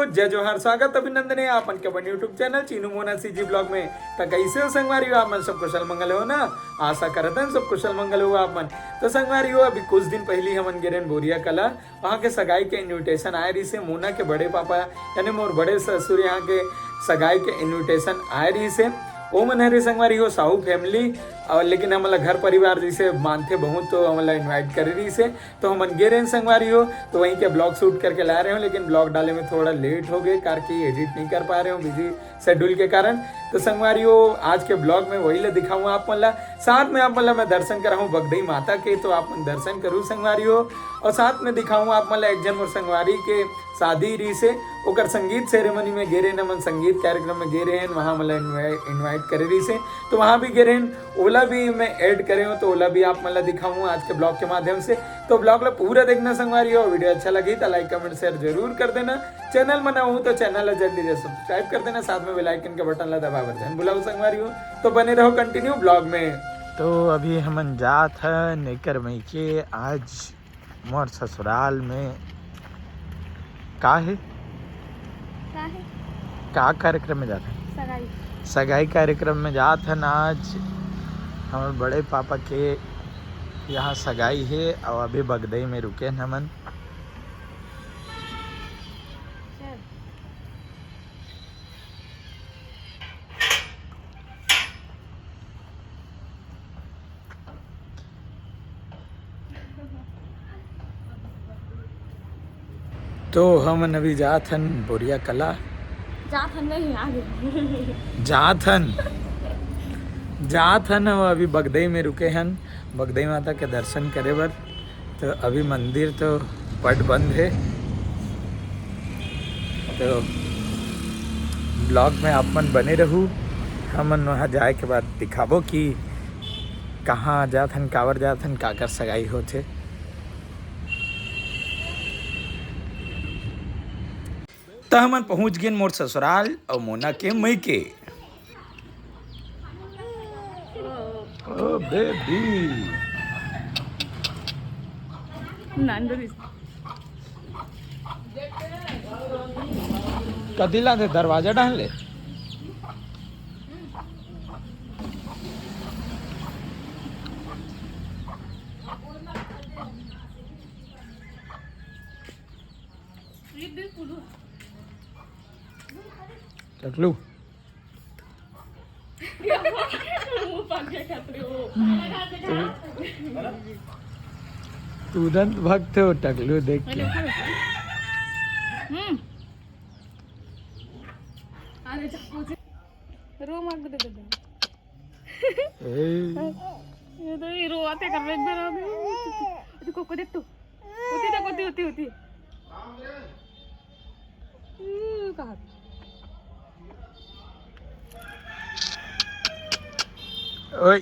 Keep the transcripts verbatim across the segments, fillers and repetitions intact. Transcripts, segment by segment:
जय जोहार, स्वागत अभिनंदन हे आप मन के अपन YouTube channel Chinu Mona CG blog में। त कइसे हो संगवारी हो आप मन, सब कुशल मंगल हो ना? आशा करत हन सब कुशल मंगल हो आप मन। तो संगवारी हो, अभी कुछ दिन पहिली हमन गे रहेन बोरिया कला, वहाँ के सगाई के इनविटेशन आए रहिस हे, मोना के बड़े पापा यानी मोर बड़े ससुर यहाँ के सगाई के इनविटेशन आए रहिस हे। ओ मन हरे संगवारी हो साहू फैमिली, और लेकिन हमन ला घर परिवार जैसे मानथे बहुत, तो हमन ला इनवाइट करे रहिस हे। तो हमन गे रहेन संगवारी हो, तो वहीं के ब्लॉग शूट करके ला रहे हो, लेकिन ब्लॉग डाले में थोड़ा लेट हो गए, कार की एडिट नहीं कर पा रहे हो बिजी शेड्यूल के कारण। तो संगवारी हो, आज के ब्लॉग में वही ला दिखाऊँ आप मन ला, साथ में आप मन ला मैं दर्शन कराऊँ बगदई माता के, तो आप मन दर्शन करू संगवारी हो। और साथ में दिखाऊँ आप मन ला एक झन मोर संगवारी के शादी रहिस हे, ओकर संगीत सेरेमनी में गे रहेन, हमन संगीत कार्यक्रम में गे रहेन, वहाँ हमन ला इनवाइट करे रहिस हे, तो वहाँ भी गे रहेन, ओला भी मैं ऐड करे हूँ, तो ओला भी आप मन ला दिखाऊँ आज के ब्लॉग के माध्यम से। तो ब्लॉग ला पूरा देखना संगवारी हो, वीडियो अच्छा लगी तो लाइक कमेंट शेयर जरूर कर देना। चैनल में नवा हो तो चैनल ला जल्दी से सब्सक्राइब कर देना, साथ में बेल आइकन के बटन ला दबाए बर झन भुलाओ संगवारी हो। तो बने रहो कंटिन्यू ब्लॉग में। तो अभी हमन जात हन एकर मइके आज मोर ससुराल में। का हे? का हे? का कार्यक्रम में जात हन? सगाई। सगाई कार्यक्रम में जात हन आज। हमर बड़े पापा के यहाँ सगाई हे और अभी बगदई में रुके हन हमन। चल। तो हमन अभी जात हन बोरिया कला। जात हन नहीं, आ गए। जात हन, जात हन, अभी बगदई में रुके हन, बगदई माता के दर्शन करे बर। तो अभी मंदिर तो पट बंद हे, तो ब्लॉग में आप मन बने रहू। हमन वहाँ जाए के बाद दिखाबो कि कहाँ जात हन, काबर जात हन, काकर सगाई होथे। त हमन पहुँच गेन मोर ससुराल अउ मोना के मइके। ओ बेबी। नान दो दिस। कतिला दे दरवाजा डाल ले। टकलू। तुरंत भगते हो टकलू देख के। हम्म। रो मार दे दे। ए। ये तो ये रोवाते कर रहे, एक बार आ गए। देखो, को देख तू। होती, देख, होती, होती, होती। हम्म, कहाँ? ओए।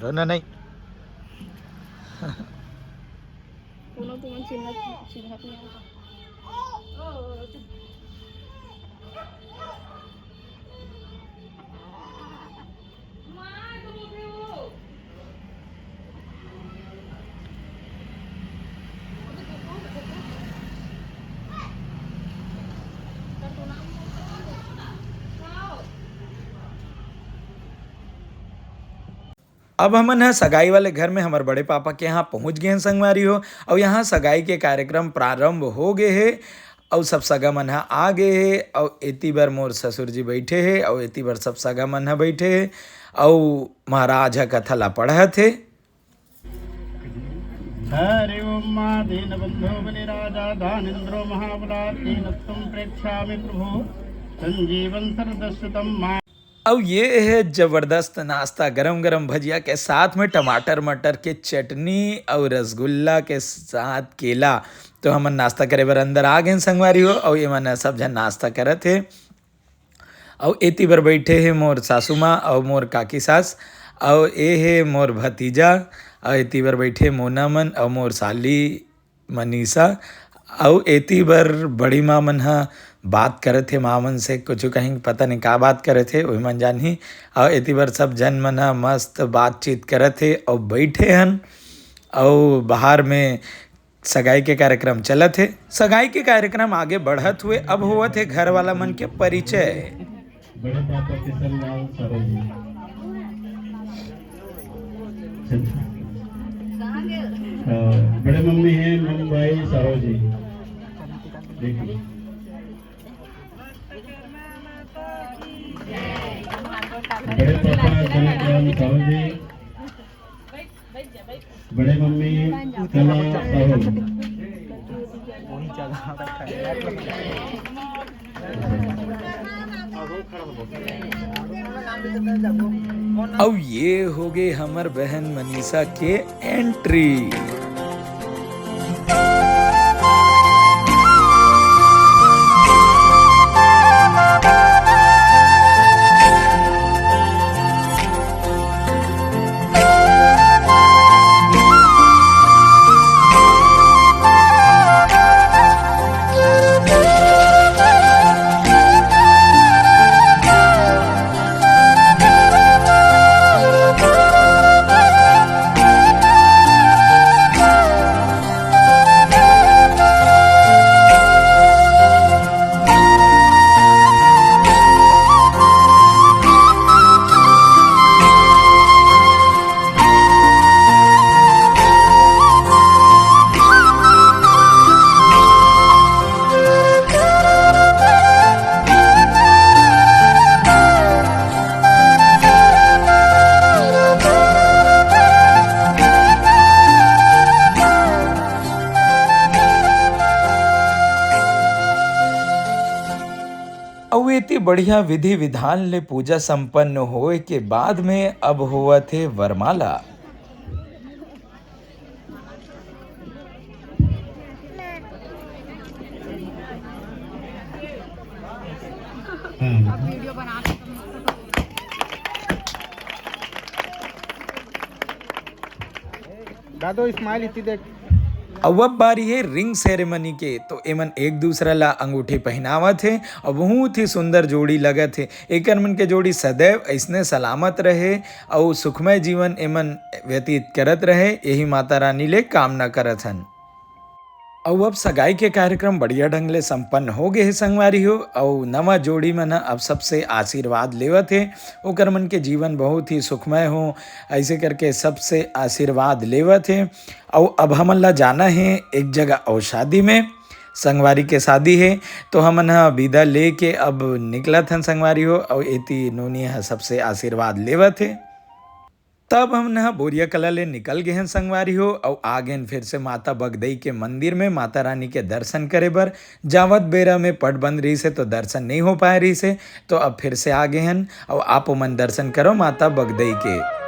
रोना नहीं। कोनो तुमन चिन्हत, चिन्हत नहीं आता। अब हमन ह सगाई वाले घर में हमर बड़े पापा के यहाँ पहुँच गए हन संगवारी हो, अउ यहाँ सगाई के कार्यक्रम प्रारंभ हो गए हे, अउ सब सगा मन ह आ गए हे, अउ एती बर मोर ससुर जी बैठे हे, अउ एती बर सब सगा मन ह बैठे हे, अउ महाराज ह कथा ला पढ़त हे। हरि ओम मा दीनबंधो बलिराजा दानेंद्रो महाबला तेनत्वं प्रेक्षामि प्रभो संजीवन सरदस्यतम मा। अउ ये हे जबरदस्त नाश्ता, गरम गरम भजिया के साथ में टमाटर मटर के चटनी अउ रसगुल्ला के साथ केला। तो हमन नाश्ता करे बर अंदर आ गेन संगवारी हो, अउ एमन ह सब झन नाश्ता करत हे। अउ एती बर बैठे हे मोर सासू माँ अउ मोर काकी सास, अउ ए हे मोर भतीजा, अउ एती बर बैठे मोना मन अउ मोर साली मनीषा। अउ एती बर बड़ी माँ मन ह बात करत हे, माँ मन से कुछु कहीं, पता नहीं का बात करत हे, ओही मन जानही। अउ एती बर सब झन मन ह मस्त बातचीत करत हे अउ बैठे हन। अउ बाहर में सगाई के कार्यक्रम चलत हे। सगाई के कार्यक्रम आगे बढ़त हुए अब होवत हे घर वाला मन के परिचय। बड़े पापा किशन लाल साहू जी। अ, बड़े मम्मी हैं मुंबई साहू जी। देखिए। बड़े पापा जनक राम साहू जी। बड़े मम्मी कला साहू। अउ ये हो गए हमर बहन मनीषा के एंट्री। अउ एती बढ़िया विधि विधान ले पूजा संपन्न होए के बाद में अब होवत हे वरमाला। दादो, स्माइल इतनी देख। अउ अब बारी हे रिंग सेरेमनी के, तो एमन एक दूसरा ला अंगूठी पहनावत हे अउ बहुत ही सुंदर जोड़ी लगत हे। एकर मन के जोड़ी सदैव अइसने सलामत रहे अउ सुखमय जीवन एमन व्यतीत करत रहे, यही माता रानी ले कामना करत हन। अउ अब सगाई के कार्यक्रम बढ़िया ढंग ले संपन्न हो गए हे संगवारी हो। अउ नवा जोड़ी मन ह अब सबसे आशीर्वाद लेवत हे, ओकर मन के जीवन बहुत ही सुखमय हो, ऐसे करके सबसे आशीर्वाद लेवत हे। अउ अब हमन ला जाना हे एक जगह अउ शादी में, संगवारी के शादी हे, तो हमन ह विदा लेके अब निकलत हन संगवारी हो। अउ एती नोनी ह सबसे आशीर्वाद लेवत हे। तब हमन ह बोरिया कला ले निकल गे हन संगवारी हो, अउ आ गेन फिर से माता बगदई के मंदिर में माता रानी के दर्शन करे बर। जावत बेरा में पट बंद रहिस हे, तो दर्शन नहीं हो पाए रहिस हे, तो अब फिर से आ गे हन, अउ आप मन दर्शन करो माता बगदई के।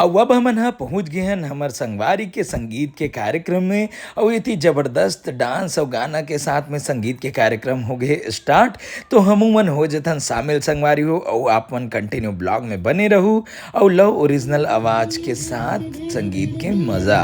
अउ अब हमन ह पहुँच गे हन हमर संगवारी के संगीत के कार्यक्रम में। अउ इति जबरदस्त डांस अउ गाना के साथ में संगीत के कार्यक्रम हो गे स्टार्ट। तो हमू मन हो जथन शामिल संगवारी हो, अउ आप मन कंटिन्यू ब्लॉग में बने रहू अउ लव ओरिजिनल आवाज के साथ संगीत के मजा।